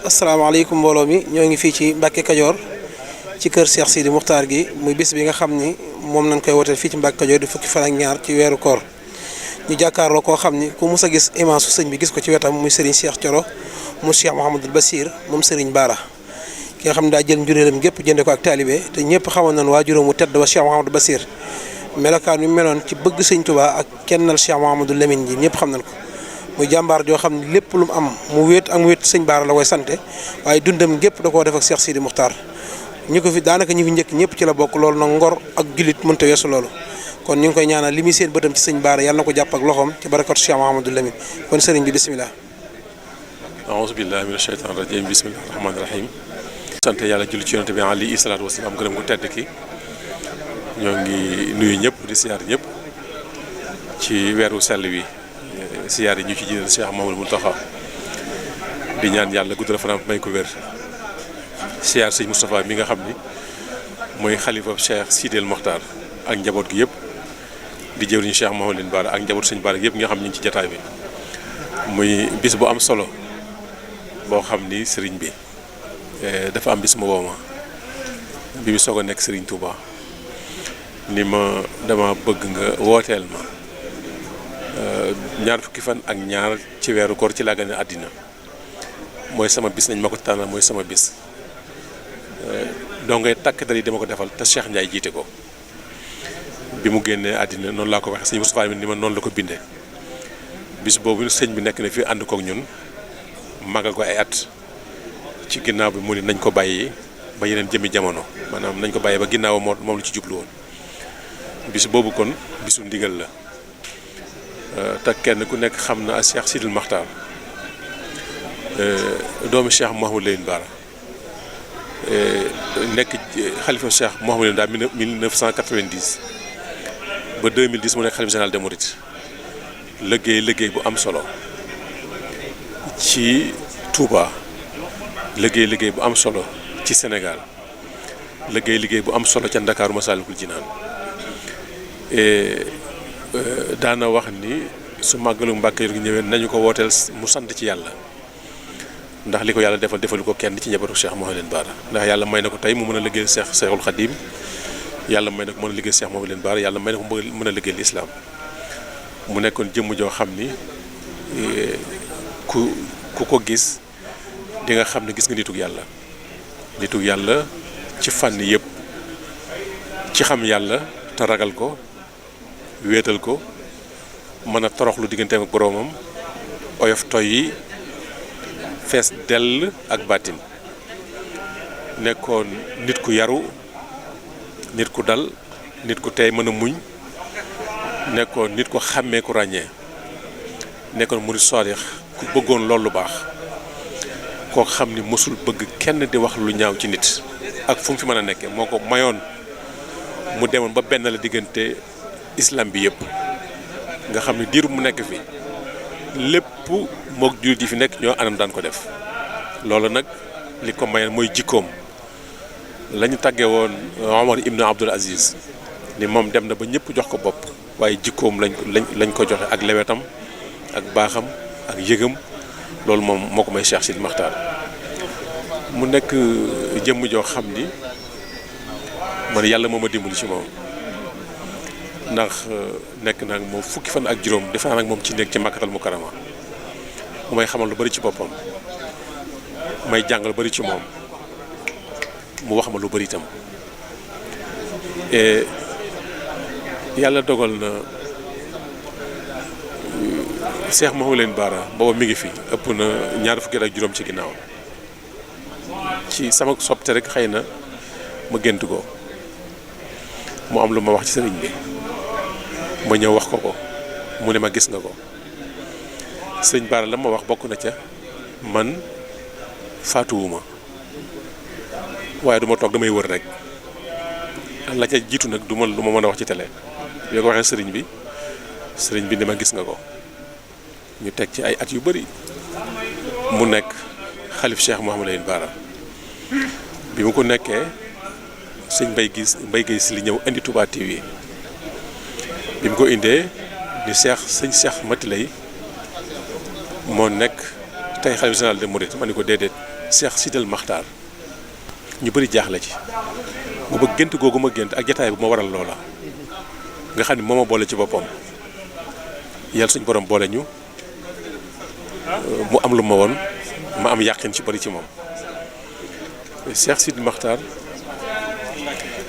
asalaamaaleykum mbooloo mi ñoo ngi fii ci Mbacke Kajoor ci kër Cheikh Sidi Muxtaar gi muy bis bi nga xam ni moom nañ koy wooteel fii ci Mbacke Kajoor di fukki fan ak ñaar ci weeru koor ñu jàkkaarloo koo xam ni ku mus a gis image su sëñ bi gis ko ci wetam muy Serigne Cheikh Thioro mu Cheikh Mouhamadul Bassir moom Serigne Bara ki nga xam ne daa jël njuréelam gépp jënde ko ak taalibe te ñëpp xamoon nañ waa juróom mu tedd wa Cheikh Mouhamadul Bassir melokaan yu meloon ci bëgg sëñ Tuubaa ak kennal Cheikh Mouhamadul Lamine ji ñëpp xam nañ ko muy jàmbaar joo xam ne lépp lu mu am mu wéet ak mu wéet sëñ Bara la koy sante waaye dundam gépp da koo def ak Cheikh Sidi Muxtaar ñi ko fi daanaka ñi fi njëkk ñëpp ci la bokk loolu nag ngor ak jullit mënta weesu loolu kon ñu ngi koy ñaanal li muy seen bëtam ci sëñ Bara yàlla na ko jàpp ak loxoom ci barakatu Cheikh Mouhamadul Lamine kon sëriñ bi bisimilah. aouzu billahi mina shaytaan rajim bismillahi rahmaani rahim. sant yàlla julli ci yonent bi alayhi salaatu wasalaam gërëm gu tedd ki ñoo ngi nuyu ñëpp di siyaar ñëpp ci weeru sell wi siyaar yi ñu ci jiital Cheikh Mamadou Mountakha di ñaan yàlla guddal fanam may ko wér siyaar sëñ Moustapha mi nga xam ni mooy xalifa Cheikh Sidil Mokhtar ak njaboot gi yëpp di jëwriñu Cheikh Mouhamadou Bara ak njaboot sëñ Bara yëpp nga xam ñu ngi ci jataay bi muy bis bu am solo boo xam ni sëriñ bi dafa am bis mu woo ma bi mu soog a nekk sëriñ Touba ni ma dama bëgg nga wooteel ma ñaar fukki fan ak ñaar ci weeru koor ci laa gane àddina mooy sama bis nañ ma ko tànnal mooy sama bis doo ngay takk dari dama ko defal te Cheikh Ndiaye jiite ko bi mu génnee àddina noonu laa ko waxee sëñ Moustapha ni ma noonu la ko bindee bis boobu sëñ bi nekk na fi ànd kook ñun magal ko ay at ci ginnaaw bi mu ni nañ ko bàyyi ba yeneen jëmi jamono maanaam nañ ko bàyyi ba ginnaaw moom lu ci jublu woon bis boobu kon bisu ndigal la te kenn ku nekk xam na Cheikh Sidil Mokhtar doomu Cheikh Mouhamadou Lamine Bara nekk xalifa Cheikh Mouhamadou Lamine Bara 1990 ba 2010 mu nekk xalifa général des Mourides liggéey bu am solo ci Touba liggéey bu am solo ci Sénégal liggéey bu am solo ca Ndakaaru Masaalikul Jinaan daana wax ni su màggalu Mbàkke Kajoor gi ñëwee nañu ko wooteel mu sant ci yàlla ndax li ko yàlla defalu ko kenn ci njabootu Cheikh Mouhamadou Bara ndax yàlla may na ko tey mu mën a liggéeyal Cheikhul Khadim yàlla may na ko mën a liggéeyal Cheikh Mouhamadou Bara yàlla may na ko mën a liggéeyal Islam mu nekkoon jëmm joo xam ni ku ko gis di nga xam ne gis nga nitug yàlla ci fànn yëpp ci xam yàlla te ragal ko wéetal ko mën a toroxlu digganteem ak boroomam oyof toy yi fees dell ak bàttin nekkoon nit ku yaru nit ku dal nit ku tey mën a muñ nekkoon nit ko xàmmee ku ràññee nekkoon murid saadix ku bëggoon loolu lu baax koo xam ni mësul bëgg kenn di wax lu ñaaw ci nit ak fu mu fi mën a nekkee moo ko mayoon mu demoon ba benn la diggante islam bi yëpp nga xam ne diiru mu nekk fi lépp mook jullit yi fi nekk ñoo anam daan ko def loolu nag li ko mayoon mooy jikkoom la ñu tàggee woon Omar ibn Abdul Aziz ni moom dem na ba ñëpp jox ko bopp waaye jikkoom lañ ko joxe ak lewetam ak baaxam ak yëgam loolu moom moo ko may Cheikh Sidi Mokhtar mu nekk jëmm joo xam ni man yàlla moo ma dimbali ci moom ndax nekk naa moom fukki fan ak juróom defe naa nag moom ci nekk ci Makkatal Mukarrama mu may xamal lu bari ci boppam may jàngal lu bari ci moom mu wax ma lu bari itam yàlla dogal na Cheikh Mouhamadou Lamine Bara booba mi ngi fi ëpp na ñaar fukki ak juróom ci ginnaaw ci sama sopte rek xëy na ma gént ko mu am lu ma wax ci sëriñ bi ma ñëw wax ko mu ne ma gis nga ko sëriñ Bara la ma wax bokk na ca man faatuwuma waaye du ma toog damay wër rek la ca jiitu nag du ma mën a wax ci télé yoo ko waxee sëriñ bi ne ma gis nga ko ñu teg ci ay at yu bari mu nekk xalif Cheikh Mouhamadou Lamine Bara bi mu ko nekkee sëñ Mbay Gay si li ñëw indi Touba TV bi mu ko indee di sëñ Cheikh Mati Lay moo nekk tey xalifa général des mourides ma ni ko déedéet Cheikh Sidil Maxtaar ñu bëri jaaxle ci mu ba gént googu ma gént ak jataay bu ma waral loola nga xam ne moo ma boole ci boppam yàlla suñ borom boole ñu mu am lu ma woon ma am yàqin ci bëri ci moom Cheikh Sidil Maxtaar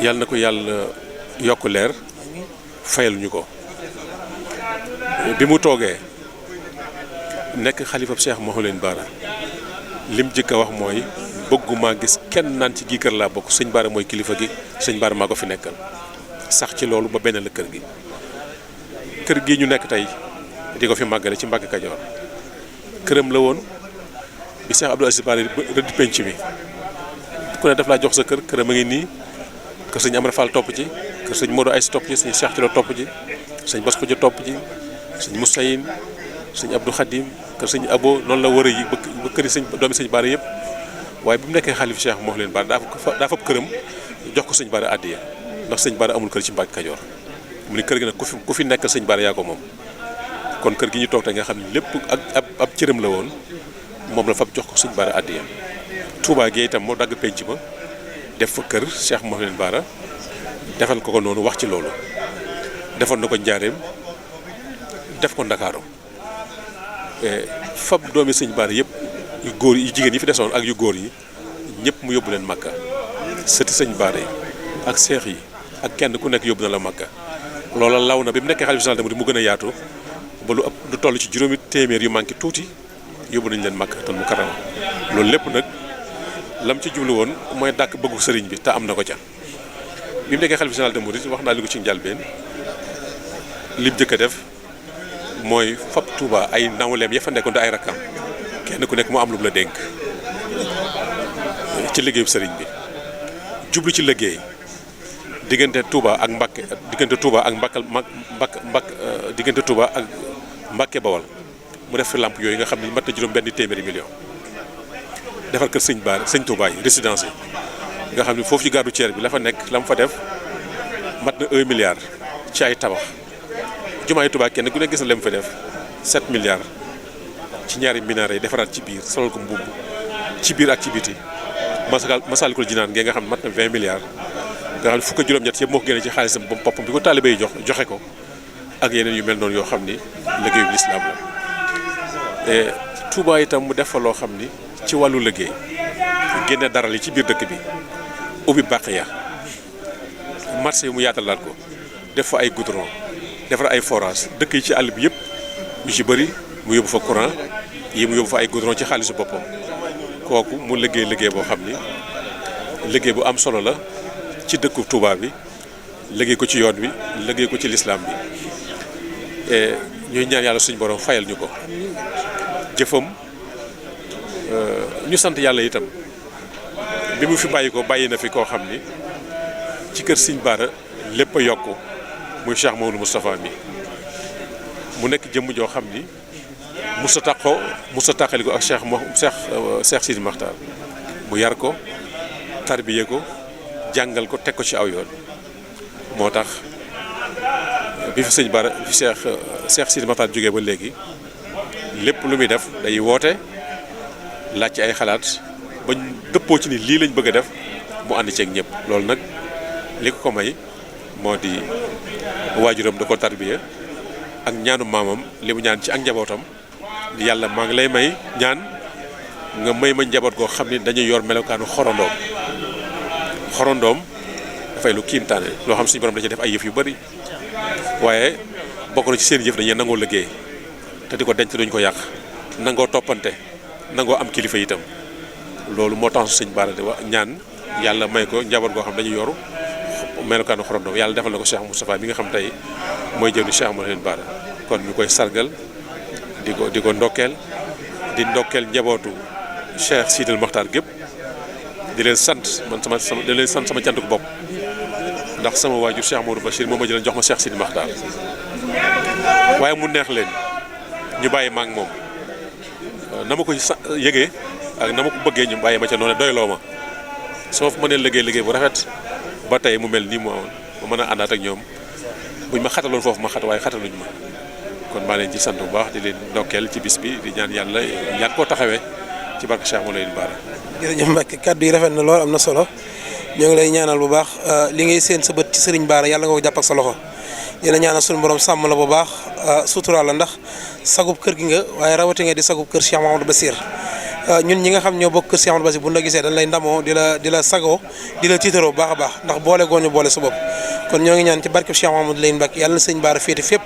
yàlla na ko yàlla yokk leer fayal ñu ko bi mu toogee nekk xalifab Cheikh Mouhamadou Bara lim jëkk a wax mooy bëgguma gis kenn naan ci gii kër laa bokk sëñ Bara mooy kilifa gi sëñ Bara maa ko fi nekkal sax ci loolu ba benn la kër gii ñu nekk tey di ko fi màggale ci Mbàkke Kajoor këram la woon bi Cheikh Abdou Aziz Bara rëdd penc mi ku ne daf laa jox sa këram a ngi nii kër sëñ Amara Fall topp ci kër sëñ Modou Aïs topp ci sëñ Cheikh Tilo topp ci sëñ Bas Kodja topp ci sëñ Moussaïn sëñ Abdou Khadim kër sëñ Abo noonu la wër yi ba këri sëñ doomi sëñ Bara yëpp waaye bi mu nekkee xalif Cheikh Mouhamadou Bara daa fab këram jox ko sëñ Bara addiya ndax sëñ Bara amul kër ci Mbàkke Kajoor mu ni kër gi nag ku fi nekkal sëñ Bara yaa ko moom kon kër gi ñu toog te nga xam ne lépp ak ab cëram la woon moom la fab jox ko sëñ Bara addiya Touba gi itam moo dagg penc ba def fa kër Cheikh Mouhamadou Bara defal ko noonu wax ci loolu defoon na ko Njaareem def ko Ndakaaru fab doomi sëñ Bara yëpp yu góor yu jigéen yi fi desoon ak yu góor yi ñëpp mu yóbbu leen Makka sëti sëñ Bara yi ak seex yi ak kenn ku nekk yóbbu na la Makka loola law na bi mu nekkee xalifa général des mourides mu gën a yaatu ba lu ëpp lu toll ci juróomi téeméer yu manqué tuuti yóbbu nañ leen Makka tan mu karama loolu lépp nag lam ci jublu woon mooy dàkk bëggu sëriñ bi te am na ko ca bi mu nekkee xalifa général des mourides wax naa li ko ci njëlbeen lim jëkk a def mooy fab Touba ay nawleem ya fa nekkoon te ay rakkam kenn ku nekk mu am lu mu la dénk ci liggéeyu sëriñ bi jublu ci liggéey diggante Touba ak Mbakke diggante Touba ak diggante Touba ak Mbakke Bawol mu def fi lamp yooyu nga xam ne mat na juróom benn téeméeri million defar kër sëñ Bara sëñ Touba yi résidence yi nga xam ne foofu ci gare routière bi la fa nekk la mu fa def mat na 1 milliard ci ay tabax jumaay Touba kenn ku ne gis na lem fa def 7 milliards ci ñaari minaare yi defaraat ci biir solal ko mbubb ci biir ak ci biti Masaalikul Jinaan ngeen nga xam ne mat na 20 milliards nga xam ne fukk ak juróom-ñett yëpp moo ko génne ci xaalisam boppam bi ko taalibe yi joxe ko ak yeneen yu mel noonu yoo xam ni liggéeyu lislaam la Touba itam mu def fa loo xam ni ci wàllu liggéey génne dara li ci biir dëkk bi ubbi bàq ya marché yi mu yaatalaat ko def fa ay goudron defar ay forage dëkk yi ci àll bi yëpp yu ci bëri mu yóbbu fa courant yi mu yóbbu fa ay goudron ci xaalisu boppam kooku mu liggéey boo xam ni liggéey bu am solo la ci dëkku Touba bi liggéey ko ci yoon wi liggéey ko ci lislaam bi ñuy ñaan yàlla suñu borom fayal ñu ko jëfam ñu sant yàlla itam bi mu fi bàyyi na fi koo xam ni ci kër Sëñ Bara lépp a yokku muy Cheikh Mouhamadou Moustapha mi mu nekk jëmm joo xam ni musa tàqali ko ak Cheikh Sidil Maxtaar mu yar ko tarbiye ko jàngal ko teg ko ci aw yoon moo tax bi fi sëñ Bara fi Cheikh Sidil Maxtaar jógee ba léegi lépp lu muy def day woote laaj ci ay xalaat bañ dëppoo ci ni lii lañ bëgg a def mu ànd ceeg ñëpp loolu nag li ko may moo di waajuram da ko tarbiya ak ñaanu maamam li mu ñaan ci ak njabootam yàlla maa ngi lay may ñaan nga may ma njaboot goo xam ni dañuy yor melokaanu xorondoom dafay lu kiimtaane loo xam suñu borom dañuy def ay yëf yu bari waaye bokk na ci seen yëf dañuy nangoo liggéey te di ko denc duñ ko yàq nangoo toppante nangoo am kilifa itam loolu moo tax sëñ Bara di wax ñaan yàlla may ko njaboot goo xam dañuy yoru melokaanu xorondoom yàlla defal na ko Cheikh Moustapha bi nga xam tey mooy jëw ni Cheikh Mouhamadou Bara kon ñu koy sargal di ko ndokkeel di ndokkeel njabootu Cheikh Sidil Maxtaar gépp di leen sant di leen sant sama cantuk bopp ndax sama waajur Cheikh Modou Bachir moom ma jëleen jox ma Cheikh Sidil Maxtaar waaye mu neex leen ñu bàyyi ma ak moom na ma ko yëgee ak na ma ko bëggee ñu bàyyi ma ca noonu doyloo ma soo fa mënee liggéey bu rafet ba tey mu mel nii mu amoon ma mën a àndaat ak ñoom buñ ma xataloon foofu ma xat waaye xataluñ ma kon maa leen ci sant bu baax di leen ndokkeel ci bis bi di ñaan yàlla yàgg koo taxawee ci barke Cheikh Mawlana Bara. jërëjëf Mbacke kàddu yi rafet na lool am na solo ñoo ngi lay ñaanal bu baax li ngay seen sa bët ci Serigne Bara yàlla nga ko jàpp ak sa loxo di la ñaanal suñu borom sàmm la bu baax suturaal la ndax sagub kër gi nga waaye rawati nga di sagub kër Cheikh Mahamadou Bassir ñun ñi nga xam ñoo bokk kër Cheikh Mahamadou Bassir bu ñu la gisee dañ lay ndamoo di la sagoo di la tiitaroo bu baax a baax ndax boole gooñu boole sa bopp kon ñoo ngi ñaan ci barkeb Cheikh Mahamadou Lamine Mbacke yàlla na Serigne Bara féete fépp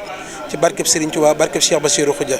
ci barkeb Serigne Touba barkeb Cheikh Bassirou Khoudia